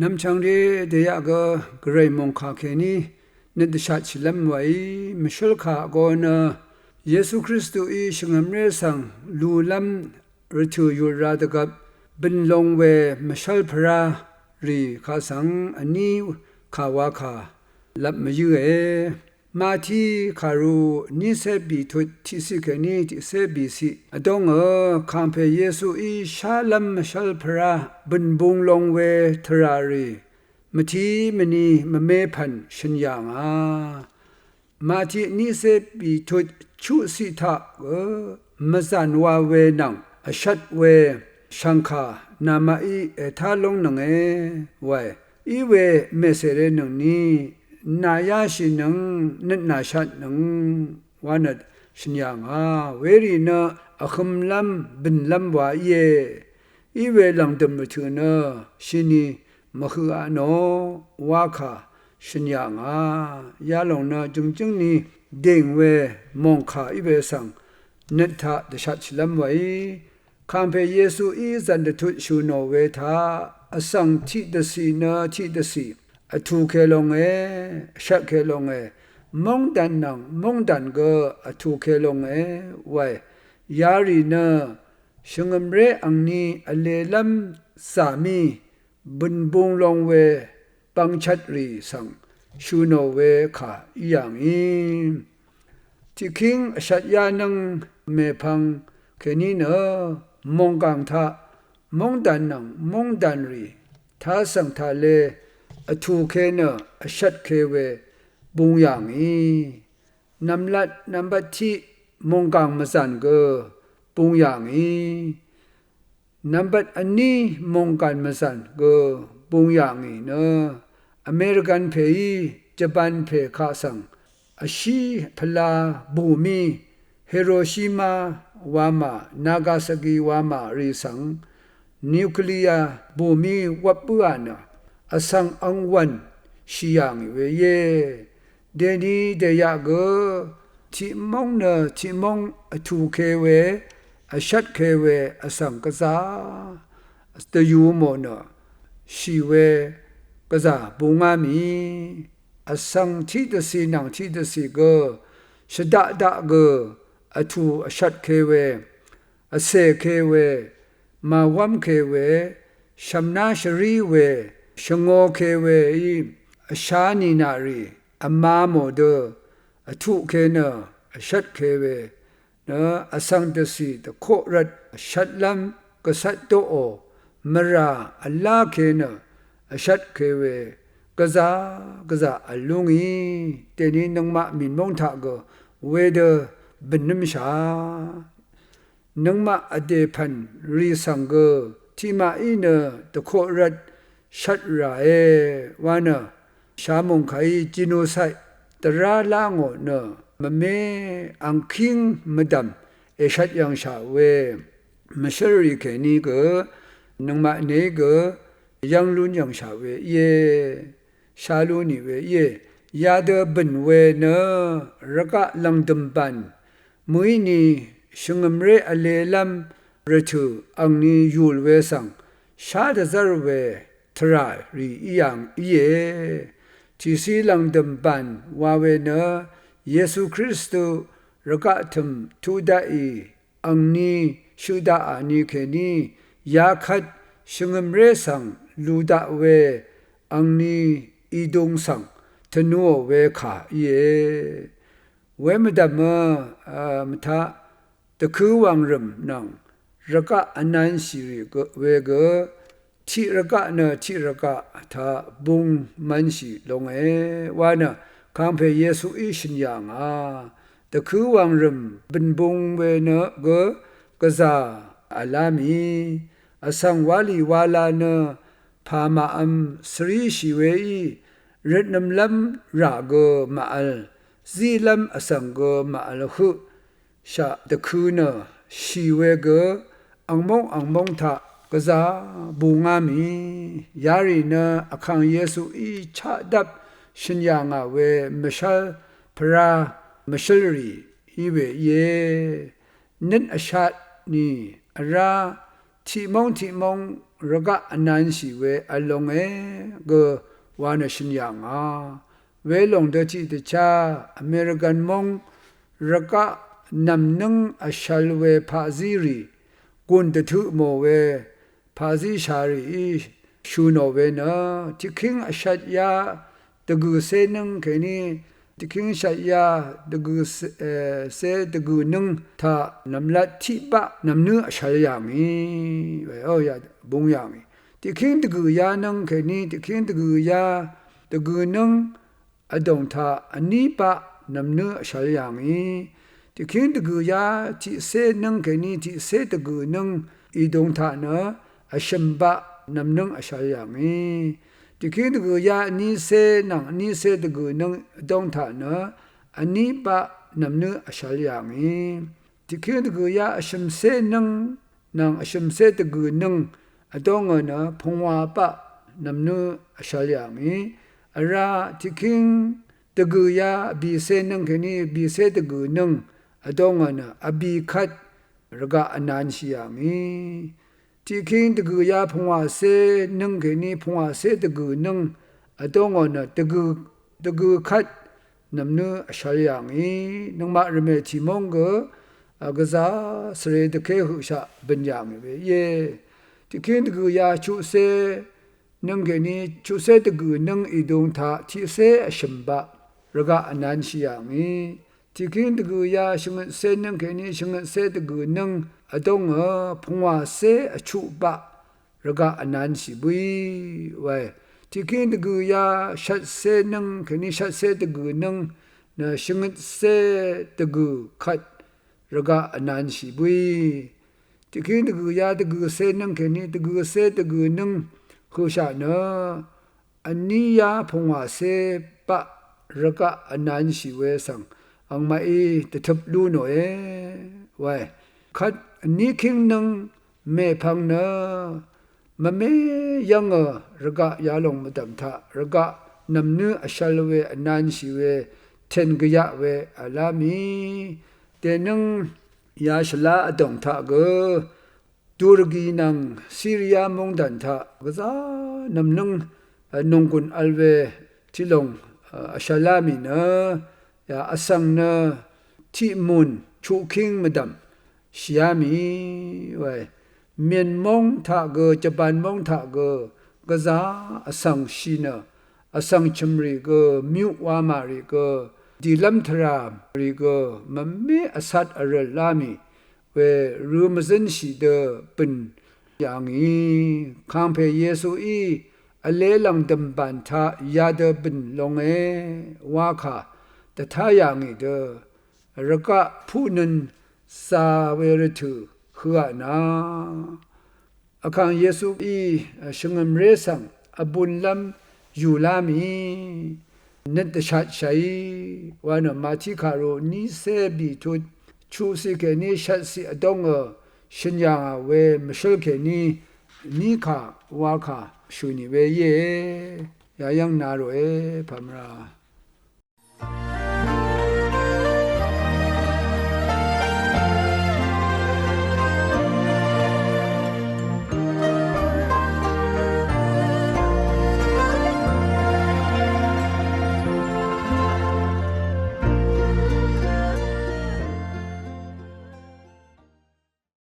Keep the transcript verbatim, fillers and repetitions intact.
Nv̀mchv̀ng rì dèyaq gø gvray mòngkà kèní nøt dvshatshìlv́m wàí mvshǿl kà go nø Yesu Kristuí shvngø̀mré svng lùlv́m rvtø̀ yùlra dvgvp bø̀n long we mvshv́l pvrá rì kaq svng vní kà wa kà lvp mvyǿe. Mati kàru nícé bìtut tiqciq kèní tiqcé bìciq vdóngø kàngpè Yesuí shálv́m mvshv́l pvrá bø̀n bung long we tvrà rì mvtí mvni mvmé pv̀n shø̀n yà ngà. Mati nícé bìtut chuqciq taq gø mvzàn wa we nvng vshvt we shv̀ngkà namaqí ètá lóngnønge wae. Iwe mèsèrenøngni nàyáshìnøng nøt nàshatnøng wa nøt shø̀n yà ngà. Werì nø vhømlv́m bø̀nlv́m wa íe. Iwe lv̀ngdø̀m rvtø̀ nø shini mvhøqa nò wa kà shø̀n yà ngà. Yalòng nø jø̀ngjǿngni dìng we mòngkà í we svng nøt taq dvshatshìlv́m wèí kàngpè Yesuí zv̀n dvtut shø̀ nò we taq vsvng tiqdvcì nø tiqdvcì vtùke longe, vshvtke longe, móngdàn nvng móngdàn gø vtùke longe wae. Yarì nø shvngø̀mré angni vlelv́m zà mí bø̀n bung long we bvngchvtrì svng shø̀ nò we kà í yà ngì. Tiqkíng vshvt yánǿng mèpvng kèní nø mònggàng taq móngdàn nvng móngdànrì tasv̀ng taqle vtùke nø vshvtke we bung yà ngì. Nv̀mlat nvmbat tiq mònggàng mvzàn gø bung yà ngì. Nvmbat vní mònggàn mvzàn gø bung yà ngì nø Amerikan pèí Japan pè kaq svng vshí pvla bù mí Hiroshima wamà Nagasaki wamà rì svng nuclear bù mí wvp bǿà nø vsvng angwv̀n shì yà ngì we íe. Dèni dèyaq gø tiqmóng nø tiqmóng vtùke we vshvtke we vsvng gvzà dvyū mò nø shì we gvzà bungá mì. Vsvng tiqdvcì nvng tiqdvcì gø shvdaq daq gø vtù vshvtke we vcèke we, màwv́mke we, shv̀mná shvrí we, shvngōke weí vshá nìnà rì vmā mò dø vtuqke nø vshvtke we nø vsvng dvcì dvkoq rvt vshvtlv́m gvcvt doqò mvrà vláke nø vshvtke we gvzà gvzà v̀l lú ngì. Dèni nøngmaq mìnmóng taq gø wedø bø̀nnǿmshà. Nøngmaq vdè pv̀n rì svng gø tiqmaqí nø dvkoq rvt shvt ràe wa nø shamòngkàí genocide dvrá lá ngò nø mvmé angkíng mvdv̀m èshvt yv̀ngshà we mvshǿlrì kèní gø nøngmaq nèí gø yv́ng lún yv̀ngshà we íe. Sha lú nì we íe. Yadø bø̀n we nø rvgaq lv̀ngdø̀m bàn mø̀íni shvngø̀mré vlelv́m rvtø̀ angni yùl we svng shá dvzv́r we tvrà rì í yà ngì íe. Tìcí lv̀ngdø̀m bàn wa we nø Yesu Kristu rvgaq tø̀m tuq daqì angni shøq daqà ni kèní yakvt shvngø̀mré svng lù daq we angni idung svng tvnuò we kà íe. Wemvdv̀mø, a, mvtaq dvkǿ wàngrø̀m nvng rvgaq vnanshì rì gø, we gø tiq rvgaq nø tiq rvgaq taq bung mv̄nshì longe wa nø kàngpè Yesuí shø̀n yà ngà. Dvkǿ wàngrø̀m bø̀n bung we nø gø gvzà v̀lá mì. Vsvng wálì wala nø pà màvm svríshì weí røtnømlv́m rà gø màvl, zílv́m vsvng gø màvl høq shaq dvkø̄ nø shì we gø angmóng angmóng taq gvzà bungá mì. Yarì nø Vkàng Yesuí chaqdvp shø̀n yà ngà we mvshv́l pvrá mvshǿlrì í we íe. Nøt vshat nì vrá tiqmóng tiqmóng rvgaq vnanshì we vl longe gø wa nø shø̀n yà ngà. Welòng dø tiqdvchá American móng rvgaq nv̀mnǿng vshvl we paqzí rì gùn dvtøq mò we paqzí sharìí shø̀ nò we nø tiqkíng vshvt yá dvgø̀cé nǿng kèní tiqkíng shvt yá dvgø̀cé, e, cé dvgø̀nǿng taq nv̀mlat tiqbaq nv̀mnǿ vshvl yà ngì we, o, yà bung yà ngì. Tiqkíng dvgø̀yá nǿng kèní tiqkíng dvgø̀yá dvgø̀nǿng vdòng taq vní baq nv̀mnǿ vshvl yà ngì. Tiqkíng dvgø̀yá tiqcé nǿng kèní tiqcé dvgø̀nǿng ìdung taq nø vshø̀m baq nv̀mnǿng vshvl yà ngì. Tiqkíng dvgø̀yá vnícé nvng vnícé dvgø̀nǿng vdóng taq nø vní baq nv̀mnǿ vshvl yà ngì. Tiqkíng dvgø̀yá vshø̀mcé nǿng nvng vshø̀mcé dvgø̀nǿng vdóngø nø pungwà baq nv̀mnǿ vshvl yà ngì. Vrá tiqkíng dvgø̀yá vbìcé nǿng kèní vbìcé dvgø̀nǿng vdóngø nø vbì kvt rvgaq vnanshì yà ngì. Tiqkíng dvgø̀yá pungwàcé nǿng kèní pungwàcé dvgø̀nǿng vdóngø nø dvgø̀, dvgø̀ kvt nv̀mnǿ vshvl yà ngì. Nøngmaq rvmè tìmóng gø, a, gvzà svre dvké høqshaq bø̀n yà ngì we íe. Tiqkíng dvgø̀yá chuqcé nǿng kèní chuqcé dvgø̀nǿng ìdung taq tiqcé vshø̀m baq rvgaq vnanshì yà ngì. Tiqkíng dvgø̀yá shvngøtcé nǿng kèní shvngøtcé dvgø̀nǿng vdóngø pungwàcé vchuq baq rvgaq vnanshì bǿì wae. Tiqkíng dvgø̀yá shvtcé nǿng kèní shvtcé dvgø̀nǿng nø shvngøtcé dvgø̀ kvt rvgaq vnanshì bǿì. Tiqkíng dvgø̀yá dvgø̀cé nǿng kèní dvgø̀cé dvgø̀nǿng høqshaq nø vní yá pungwàcé baq rvgaq vnanshì we svng angmaqí dvtøp lú nòe wae. Kvt vní kíng nǿng mèpvng nø mvmé yv́ngø rvgaq yalòng mvdv̀m taq rvgaq nv̀mnǿ vshvl we vnanshì we tèn gvyaq we v̀lá mì dènǿng yashvlá vdòng taq gø Turgi nvng Siria móngdàn taq gvzà nv̀mnǿng, e, nònggùn vl we tiqlòng, e, vshvlá mì nø ya vsvng nø tiqmùn chuqkíng mvdv̀m shìá mì wae. Myen móng taq gø Japan móng taq gø gvzà vsvng shì nø vsvng chø̀mrì gø myuq wamà rì gø dìlv́m tvrà rì gø mvmé vcat vrø̀lá mì we rø mvzǿnshì dø bø̀n yà ngì. Kàngpè Yesuí vlē lv̀ngdø̀m bàn taq yadø bø̀n longe wakà dvtá yà ngì dø rvgaq puqnøn zà we rvtø̀ høa nà Vkàng Yesuí, e, shvngø̀mré svng vbunlv́m yùlá mì nøt dvshatshàí wa nø Màtiqkà ro nícé bìtut chuqciq kèní shvtciq vdóngø shø̀n yà ngà we mvshǿl kèní níkà wakà shø̀ nì we íe. Yayv́ng na ròe pàmvra